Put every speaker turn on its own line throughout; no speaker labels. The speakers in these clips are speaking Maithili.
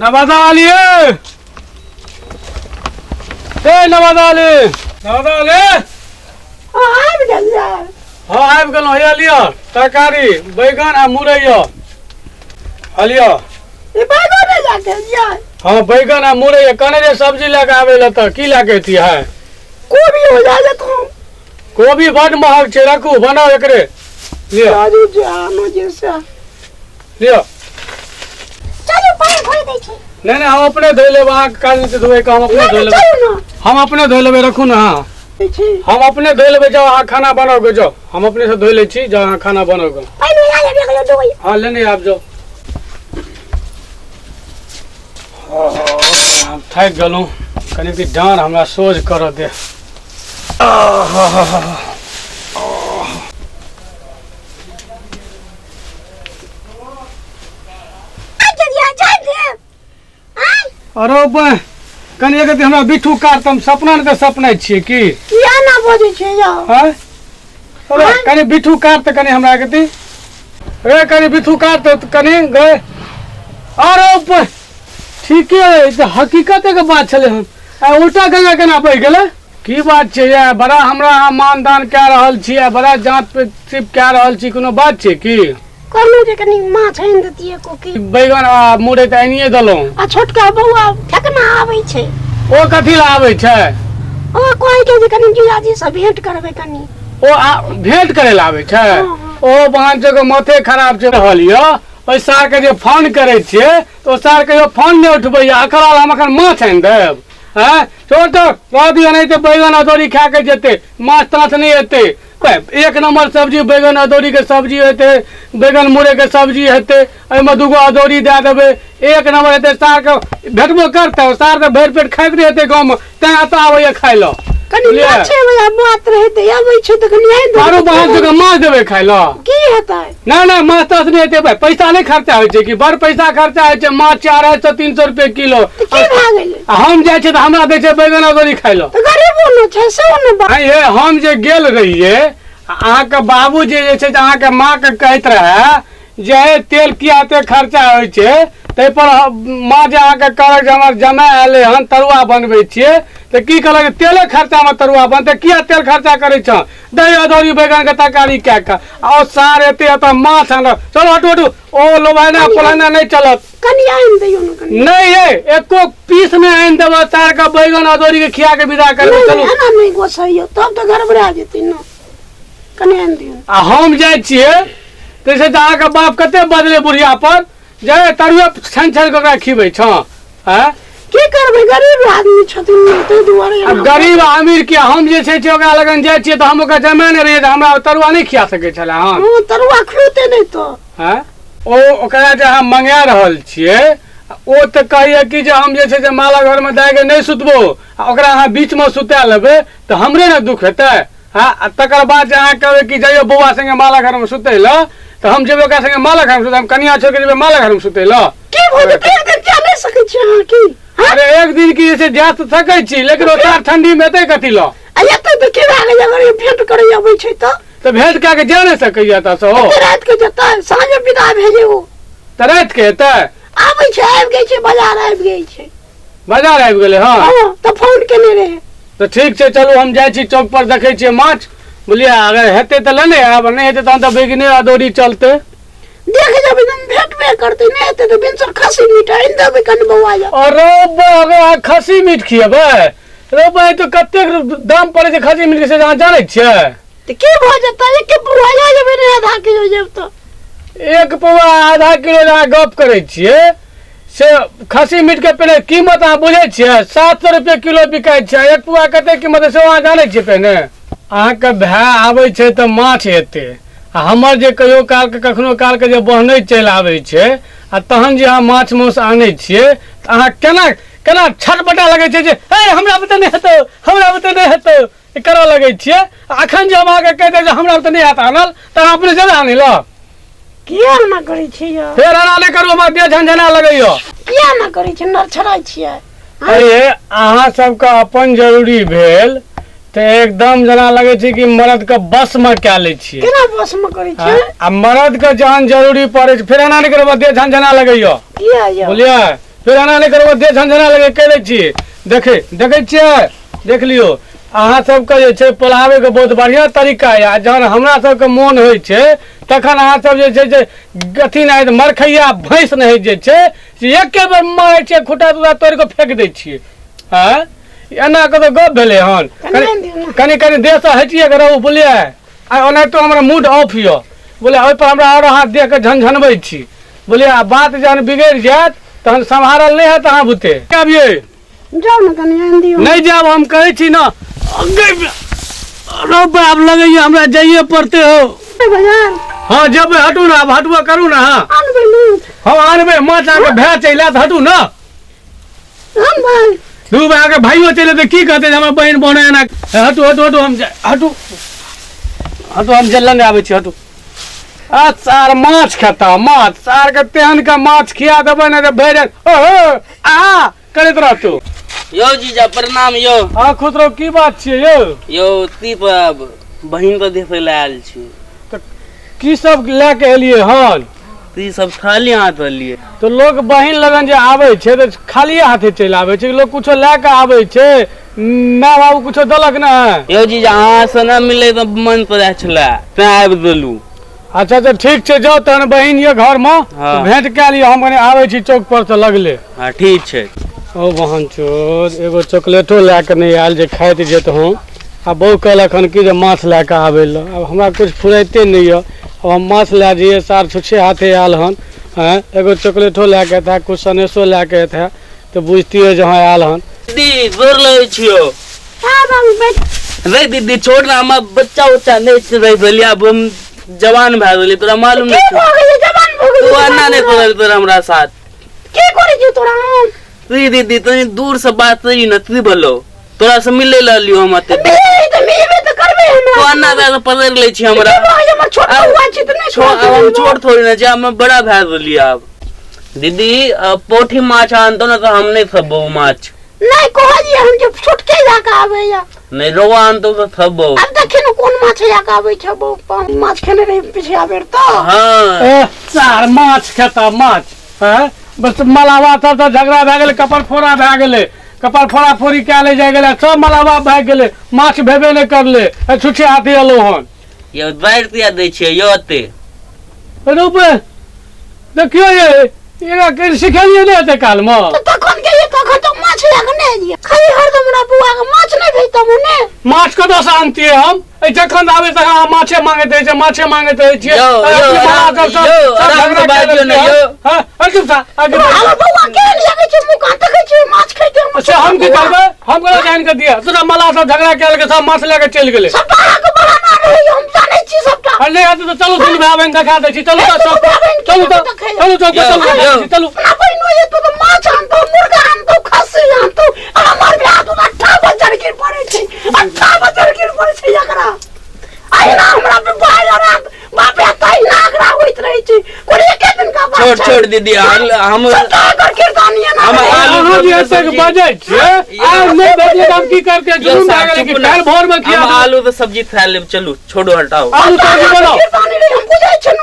नवादा वाली ए ए नवादा वाली, नवादा वाली।
आबि गेलियै।
हाँ, आबि गेलहुँ। हैया लिअ तरकारी, बैगन आ मुरई यऽ, लिअ।
ई बैगन नहि लए के एलियै?
हाँ, बैगन आ मुरई यऽ। कहने जे सब्जी लए कऽ आबै लए, तऽ की लए कऽ एतियै?
कोबी हो जाय लेतहुँ।
कोबी बड महग छै, रखू, बनाउ एकरे। लिअ।
राजू जे आनो जे से
लिअ।
चलू, पानि धोइ दै छी।
नहि नहि, हम अपने धोइ लेब, अहाँके काज नहि छै धोएके, हम अपने धोइ लेबै।
चलू ने।
हम अपने धोइ लेबै, रखू ने अहाँ।
दै छी।
हम अपने धोइ लेबै, जाउ अहाँ खाना बनाउ गे, जाउ, हम अपने से धोइ लै छी, जाउ अहाँ खाना बनाउ गे।
पानि लए लेबै, एकरो धोइ।
हाँ, लेने आबि जाउ। हम थाकि गेलहुँ, कनि कि डाँड़ हमरा सोझ करऽ दे। अरे बा, कनि एक हमरा बिट्ठू काट तऽ हम सपना ने तऽ सपना छियै की?
किया ना बजै छियै यौ?
आँय? अरे कनि बिट्ठू काट तऽ कनि हमरा एक रे, कनि बिट्ठू काट तऽ कनि गए। अरे बा, ठीके अइ तऽ हकीकते के बात छलै हन, आ उल्टा गंगा केना बहि गेलै? की बात छै ये? बड़ा हमरा अहाँ मानदान कए रहल छी आ बड़ा जाँच पे सिर्फ कए रहल छी, कोनो बात छै की?
कहलहुँ जे कनि माछ आनि देतियै कोकी।
बैगन आ मुरई तऽ आनिए देलहुँ।
आ छोटका बौआ ठेकना आबै छै।
ओ कथी लए आबै छै?
ओ कहै छै जे कनि जीजाजी से भेंट करबै कनि।
ओ भेंट करै लए आबै छै?
हँ।
ओ बहन के माथे खराब छै रहल यऽ, ओहि सारके जे फोन करै छियै तऽ ओ सार कहियो फोन नहि उठबैया। अकरा लए हम एखन माछ आनि देब? हँ, छोड़ तऽ रह दियौ, नहि तऽ बैगन अदौरी खा के जेतै, माछ ताछ नहि एतै। एक नंबर सब्जी बैगन अदौरी के सब्जी हेतै, बैगन मुरई के सब्जी हेतै, एहिमे दूगो अदौरी दए देबै, एक नंबर हेतै। सारके भेटबो करतै? सार तऽ भरि पेट खाइत रहतै गाँवमे, तैं एतऽ आबैया खाइ लए।
कनि
बुझलियै?
माछे वाला बात रहै तऽ अबै छै तऽ कनि आनि
आरो
देबै।
बाहर जगह माछ देबै खाइ लए?
की हेतै?
नहि नहि, माछ ताछ नहि हेतै भाइ, पैसा नहि खर्चा होइ छै कि? बड़ पैसा खर्चा होइ छै, माछ छै 250 300 रुपए किलो।
तऽ की भए गेलै?
आ हम जाइ छियै तऽ हमरा दै छै बैगन अदौरी खाइ लए।
तऽ गरीबो ने छै सेहो ने बात।
आँय हे, हम जे गेल रहियै, अहाँके बाबू जे जे छै से अहाँके माँके कहैत रहए जे हे तेल किया एते खर्चा होइ छै, ताहिपर माँ जे अहाँके कहलक जे हमर जमाइ एलै हन, तरुआ बनबै छियै, तऽ की कहलक जे तेले खर्चामे तरुआ बनतै, किया तेल खर्चा करै छह, दही अदौरी बैगनके तरकारी कए कऽ। आ ओ सार एते एतऽ माछ आनल। चलू, हटू हटू, ओ लोभाना पोलाना नहि चलत।
कनि आनि दियौ ने कनि।
नहि ये, एको पीस नहि आनि देबऽ, सारके बैगन अदौरी के खिया के विदा करबै।
नहि
चलू।
एना नहि गोसैयौ, तब तऽ गड़बड़ा जेतै ने, कनि आनि दियौ।
आ हम जाइ छियै ताहिसँ तऽ अहाँके बाप कते बजलै बुढ़िया पर जे तरुए छानि छानि कऽ ओकरा खिबै छँ। आँय?
की करबै, गरीब आदमी छथिन ने, ताहि दुआरे
आब
एना।
गरीब आ अमीर के, हम जे छै से ओकरा लगन जाइ छियै तऽ हम ओकरा जमाए रहियै तऽ हमरा ओ तरुआ नहि खिया सकै छलै हन?
हँ, तरुआ खुएतै नहि तऽ।
आँय? ओ ओकरा जे अहाँ मंगा रहल छियै, ओ तऽ कहैया कि जे हम जे छै से माला घरमे दए के नहि सुतबो, आ ओकरा अहाँ बीचमे सुता लेबै तऽ हमरे ने दुख हेतै? हँ, आ तकर बाद जे अहाँ कहबै कि जइयौ बौआ संगे माला घरमे सुतै लए, तऽ हम जेबै ओकरा संगे माला घरमे सुतै? हम कनिया छोड़ि कऽ जेबै माला घरमे सुतै लए?
की भऽ जेतै? एक दिन जा नहि सकै छी अहाँ की? हँ?
अरे एक दिन की जे छै, जा तऽ सकै छी, लेकिन ओतऽ ठंडी मे एतै कथी लए?
आ एतै तऽ की भए गेलै? अगर ई भेंट करै अबै छै तऽ।
तऽ भेंट कए के जा नहि सकैया एतऽ ओ?
एते राति के जेतै, साँझ विदा भए जे ओ।
तऽ राति के एतै?
आबै छै, आबि गेल छै, बाजार आबि गेल छै।
बाजार आबि गेलै? हँ।
हँ, तऽ फोन केने रहै।
तऽ ठीक छै, चलू, हम जाइ छी चौक पर, देखै छियै माछ, बुझलियै? अगर हेतै तऽ लेने आयब, नहि हेतै तहन तऽ बैगने अदौरी चलतै।
देख जेबै तऽ भेटबे करतै, नहि हेतै तऽ भिनसर खस्सी मीट आनि देबै कनि बौआ यौ।
अरे बाबा, अहाँ खस्सी मीट खियेबै? रे भाइ, तऽ कतेक दाम पड़ै छै खस्सी मीट के से अहाँ जानै छियै?
तऽ की भऽ जेतै? एक पौआ लऽ जेबै ने, आधा किलो जेब तऽ।
एक पौआ आधा किलो जे अहाँ गप करै छियै से खस्सी मीटके पहिने कीमत अहाँ बुझै छियै? 700 रुपये किलो बिकाइ छै। एक पौआ कते कीमत है से अहाँ जानै छियै? पहिने अहाँके भाय आबै छै तऽ माछ एतै, आ हमर जे कहियो कालके कखनो कालके जे बहनै चलि आबै छै, आ तहन जे अहाँ माछ मांस आनै छियै तऽ अहाँ केना केना छटपटा लगै छै जे हे हमरा बुते नहि हेतौ, हमरा बुते नहि हेतौ, ई करऽ लगै छियै। आ अखन जे हम अहाँके कहि देब जे हमरा बुते नहि हैत आनल, तऽ अहाँ अपने जेबै आनै लए?
किया एना करै छियै यौ?
फेर एना नहि करू, हमरा देह झनझना लगैया।
किया एना करै छियै, नरछड़ाइ छियै?
अरे अहाँ सबके अपन जरूरी भेल तऽ एकदम जेना लगै छै कि मरदके बसमे कए लै छियै।
केना बसमे करै छियै?
आ मरदके जहन जरूरी पड़ै छै, फेर एना नहि करबै, देह झनझना लगैया।
किया यौ?
बुझलियै? फेर एना नहि करबै, देह झंझना लगे कहि दै छी। देखै देखै छियै, देख लियौ, अहाँ सबके जे छै पोल्हाबैके बहुत बढ़िआँ तरीका यऽ। आ जहन हमरा सबके मोन होइ छै तखन अहाँ सब जे छै से अथी नहि मरखैया भैंस नहि जे छै से एके बेर मारै छियै, खुटा तुटा तोड़ि कऽ फेक दै छियै। आँय, एना कऽ तऽ गप भेलै हन। कनि कनि कनि देहसँ हटिए कऽ रहू, बुझलियै? आ ओनाहितो हमरा मूड ऑफ यऽ, बुझलियै? ओहिपर हमरा आओर अहाँ देहके झनझनबै छी, बुझलियै? आ बात जहन बिगड़ि जायत तहन सम्हारल नहि हैत अहाँ बुते। आबियै
जाउ ने, कनि आनि दियौ।
नहि जायब, हम कहै छी ने। रौ बा, आब लगैया हमरा जाइए पड़तै हौ
बाजार।
हँ जेबै, हटू ने आब, हटबो करू ने। हँ
आनबै माछ?
हम आनबै माछ, अहाँके भाय चलि आयत, हटू ने।
आनबै।
दू भाय के भाइयो चलि एतै, की कहतै जे हमर बहिन बहन एना। हटू हटू हटू, हम हटू हटू, हम जल्दी नहि आबै छी, हटू। आ सार माछ खेता माछ, सार के तेहन के माछ खिया देबै ने जे भरि ओहो आ करैत रहतौ।
यौ जीजा प्रणाम यौ।
हँ खुश रहू, की बात छियै यौ?
यौ ती पर बहिन के देखै लए आयल छी।
तऽ की सब लए के एलियै हन?
ती सब खाली हाथ एलियै।
तऽ लोक बहिन लगन जे आबै छै तऽ खालिए हाथे चलि आबै छै, लोक कुछो लए कऽ आबै छै? माय बाबू कुछो देलक ने?
यौ जीजा अहाँ से न मिले तऽ मन पड़ै छलै तैं आबि गेलू।
अच्छा अच्छा ठीक छै, जाउ तहन, बहिन यऽ घरमे।
हँ।
भेंट कए लिअ, हम कनि आबै छी चौक पर से लगले।
हँ ठीक छै।
ओ बहन चोद, एगो चॉकलेटो लए कऽ नहि आयल जे खाइत जेतहुँ। आ बहू कहलक हन कि जे माछ लए कऽ आबै लए, आब हमरा किछु फुराइते नहि यऽ। आब हम माछ लए जइयै? सार छुच्छे हाथे आयल हन। हँ, एगो चॉकलेटो लए कऽ एतै, किछु सनेसो लए कऽ एतै तऽ बुझतियै जे हँ आयल हन।
दीदी गोर लगै छियौ।
हाँ बाबू बैठ।
रे दीदी छोड़ ना, हमरा बच्चा उच्चा नहीं छै रहि गेलियै, आब हम जवान भए गेलियै, तोरा मालूम
की
नहीं
भऽ गेलै? जवान भऽ
तू
गेलै?
एना नहि करल तोरा हमरा साथ।
की करै छी तोरा हम?
रे दीदी तनी दूर से बात करी न, तू बोलो तोरा से मिले ललियो हम एते।
मिले तऽ मिलबे तऽ करबै
तू
हमरा।
एना भए कऽ पकड़ि लै छी हमरा।
की भऽ गेलै? हमर छोट बौआ छी तऽ नहि?
आब हम छोट थोड़ी ने छी, आब हम बड़ा भए गेलियै आब। दीदी पोठी माछ आनतो ने तऽ हम नहि खेबौ माछ।
नहि कहलियै हम जे छोटके लए कऽ आबैया।
नहि रोवा आनतो तऽ खेबौ।
आब देखियौ ने कोन माछ लए कऽ आबै छै। बौ माछ खेने रही पिछला बेर तऽ।
हँ।
ए सार माछ खेता माछ हैं, बस मलावा सब तऽ झगड़ा भए गेलै, कपार फोड़ा भए गेलै, कपार फोड़ा फोड़ी कए ले जाइ गेलै, सब मलावा भागि गेलै, माछ भेबे नहि करलै, छुच्छे हाथे एलहुँ हन।
यौ बाढ़ि किया दै छियै यौ एते?
रूप देखियौ ये, एकरा कनि सिखेलियै नहि एते कालमे।
तऽ तखन गेलियै, तखन तऽ माछ लए कऽ नहि एलियै। खाली हरदम हमरा बौआ के माछ नहि भेजतौ ने।
माछ कतऽसँ आनतियै हम? एहि जखन आबै तखन अहाँ माछे मांगैत रहै छियै, माछे मांगैत रहै छियै।
यौ,
अरे
यौ,
अपने बड़ा
आराम-
सब सब
यौ,
सब
आराम
झगड़ा
से
कए
बाजियौ ने,
लेलकै
यौ।
हन। हँ, अरे चुप था, आगे बढ़।
हमर बौआ केहन लगै छै मुँह कान देखै छियै माछ खाइते हमर
से हम की करबै? हम केना जानि कऽ दिअ? तोरा मलाह सब झगड़ा कए लेलकै, सब माछ लए कऽ चलि गेलै।
सबटा अहाँके बहाना रहैया, हम जानै छी सबटा।
आ नहि हेतै तऽ चलू दुनू भाय बहिन देखा दै छी, चलू तऽ चौक पर, चलू तऽ, चलू चौक पर, चलू देखा दै छी, चलू।
अपना बहिनो एतौ तऽ माछ आनतौ, मुर्गा आनतौ, खस्सी आनतौ, आ हमर भाय तऽ अट्ठा बजर गिर पड़ै छै, अट्ठा बजर गिर पड़ै छै एकरा। अहिना हमरा भाय और बाप तहिना एकरा होइत रहै छै, कोन एके दिन का बात
छोड़
छै?
छोड़ दीदी, हम
सबटा एकर किरदानी एना
हम
रहै।
आलू
अहाँ जे एतेक बजै छियै, आइ नहि भेटलै तऽ हम की करतै? जुलुम भए गेलै कि काल्हि भोरमे खिया
हम
देबै।
आलू के सब्जी खा लेब, चलू छोड़ू हटाओ।
आलू सब्जी बनाउ।
किरदानी रहै, हम बुझै छियै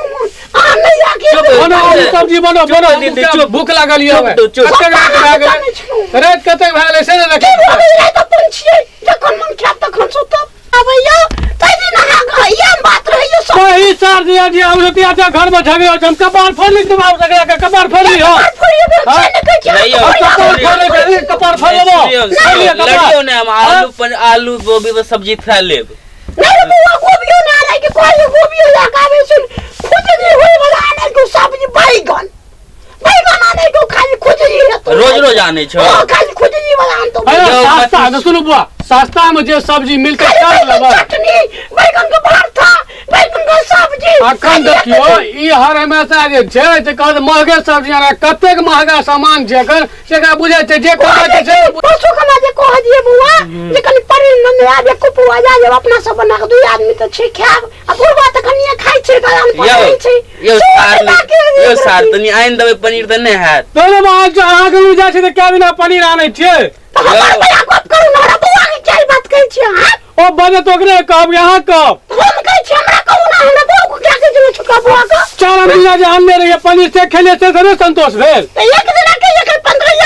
अहाँ नहि आके
चुप।
बनाउ आलू सब्जी, बनाउ
चुप
बनाउ।
दीदी, चुप।
भूख लागल यऽ।
चुप तो, चुप।
कतेक राति भए गेलै? राति कतेक भए गेलै से नहि
की
देखै
भऽ गेलै? राति अपन छियै, जखन मन खायब तखन सुतब। आबैया ताहि दिन अहाँके इएह बात रहैया सब।
वही सार दिया जी हम रोटिया जा घर में झगड़ा हो, हम कपार फोड़ ली तुम्हारा झगड़ा के कपार फोड़ ली हो।
कपार फोड़िए भेल छै ने कहै छियै,
नहीं यौ,
हम कपार फोड़ ले, कपार फोड़ लेबो, फोड़ लिअ कपार।
लड़ियौ ने, हम आलू पर आलू गोभी के सब्जी खा लेब।
नहीं रे बौआ, गोबियो ना आनै के कहलियै, गोबियो लए कऽ आबै सुन खुजली होय वाला आनै के सब्जी, बैगन बैगन आनै के, खाली खुजली हेतौ।
रोज रोज आनै छौ?
हँ, खाली खुजली वाला आनतौ।
अरे
यौ,
सस्ता
मत-
तो सुनू बुआ, सस्ता में जे सब्जी मिलते
खाली
कर
बैगन
लेबै।
चटनी, बैगन के भरता, बैगन के सब्जी।
अखन देखियौ ई हर हमेशा जे छै से कहत महगे सब्जी आनै, कतेक महगा सामान छै एखन से एकरा बुझै छै जे कमाइ छै से।
परसू खना जे कहलियै बौआ जे कनि पनीर नेने आबि, एको पौआ जा जायब, अपना सब बना कऽ दुइ आदमी तऽ छै खायब, आ बुढ़बा तऽ कनिये खाइ छै तऽ अनपढ़
यौ
रहै छै।
यौ
सेहो
सार
तऽ
नहि-
बाकी
यौ सार तनी आनि देबै पनीर तऽ नहि हैत।
तोरे बात जो अहाँके लग जाइ छै तऽ कए दिना पनीर आनै छियै?
तऽ हमर बड़ा गप करू ने, हमरा बौआ के किया ई बात कहै छियै अहाँ?
ओ बजत ओकरे कहब, अहाँ कहब?
हम कहै छी हमरा कहू ने, हमरा बौआ के किया कहै छियै छोटका बौआ के?
4 महीना जे आनने रहियै पनीर से खेलियै से थोड़े संतोष भेल।
तऽ एक दिना के एक 15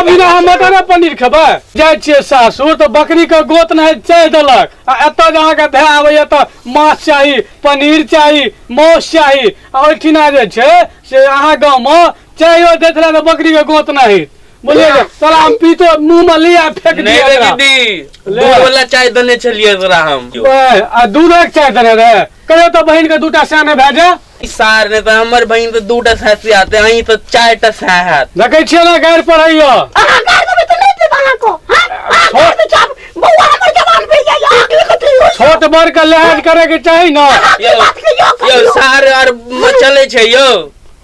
सब दिना हम मटरे पनीर खेबै जाइ छियै सासुर तऽ बकरी के गोत नहि चाहि देलक आ एतऽ जे अहाँके भाय आबैया तऽ माछ चाही पनीर चाही मांस चाही आ ओहिठिना जे छै से अहाँ गाँवमे चाहियो दैत रहए तऽ बकरी के गोत नहि बुझलियै ने? तोरा हम पीतो मुंह में लिया फेंक
नहीं
दिया
रे
एकरा।
दीदी
ले।
दूध वाला चाय देने छलियै तोरा हम
ओए, आ दूधक चाय देने रहे कहियो तऽ बहिन के दूटा सैने भए जाए
ई सार ने तऽ हमर बहिन तऽ दूटा सैसी आते अहीं तऽ चारिटा सै हैत
देखै छियै ने गारि पढ़ैया
अहाँ गारि देबै तऽ नहि देब अहाँको हाँ अहाँ गारि दै छी, आब बौआ हमर जवान भेल जाइए अहाँके कथी होइए?
छोट बड़ के लिहाज करे के चाही ने
अहाँके
यौ
बात कहियो
यौ
कहियो
सार आर चलै छै यौ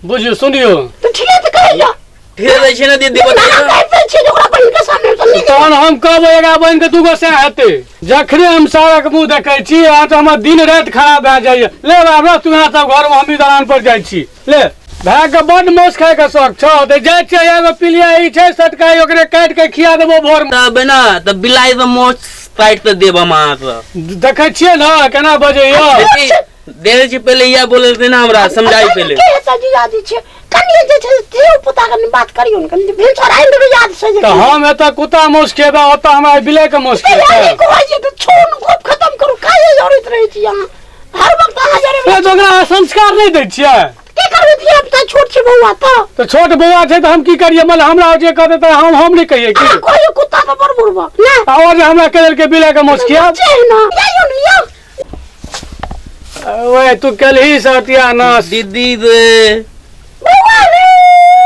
बुझियौ सुनियौ
तऽ ठीके तऽ कहैया
ढेर दै छै ने दीदी
लेकिन
बताइए
अहाँ
तऽ।
गारि दै छियै जे ओकरा बहिन के सामने तऽ नीक
तहन हम कहबै एकरा बहिन के दूगो सएह हेतै जखने हम सारक मुँह देखै छी अहाँ तऽ हमर दिन राति खराब भए जाइए ले बाबा तू यहाँ सब घरमे हमही दलान पर जाइ छी ले भाय के बड मांस खाय के शौक छौ तऽ जाइ छियै एगो पिलिया ई छै सटकाई ओकरे काटि के खिया देबो भोर मे
तब ना तऽ बिलाइ से मोछ काटि तऽ देब हम अहाँ से
देखै छियै ने केना बजैया
दीदी दे छी पहिले इएह बोले थे ना हमरा समझाई पहिले
के हेतै जीजाजी छै कनि जे छै धियो पुता कनि बात करियौ ने कनि भिनसर आबि देबै याद से जे
तऽ हम एतऽ कुत्ता मांस खेबै ओतऽ हमरा बिलाइ के मांस
यार
खेबै
ई कहै छियै तऽ छोड़ू ने गप खतम करू काहे जड़ैत रहै छी अहाँ हर वक्त अहाँ जड़ै
से तऽ ओकरा संस्कार नहि दै छियै
की करबै धिया पुता छोट छै बौआ तऽ
तऽ छोट बौआ छै तऽ हम की करियै मतलब हमरा जे कहतै तऽ हम हम नहि कहियै की
अहाँ कहियो कुत्ता तऽ बड़ बुड़बक ने
आ ओ जे हमरा कहि देलकै बिलाइ के मांस खियाब
छै ने जाइयौ ने यौ
ओए तू केलही सतिया नाश
दीदी रे
बौआ रे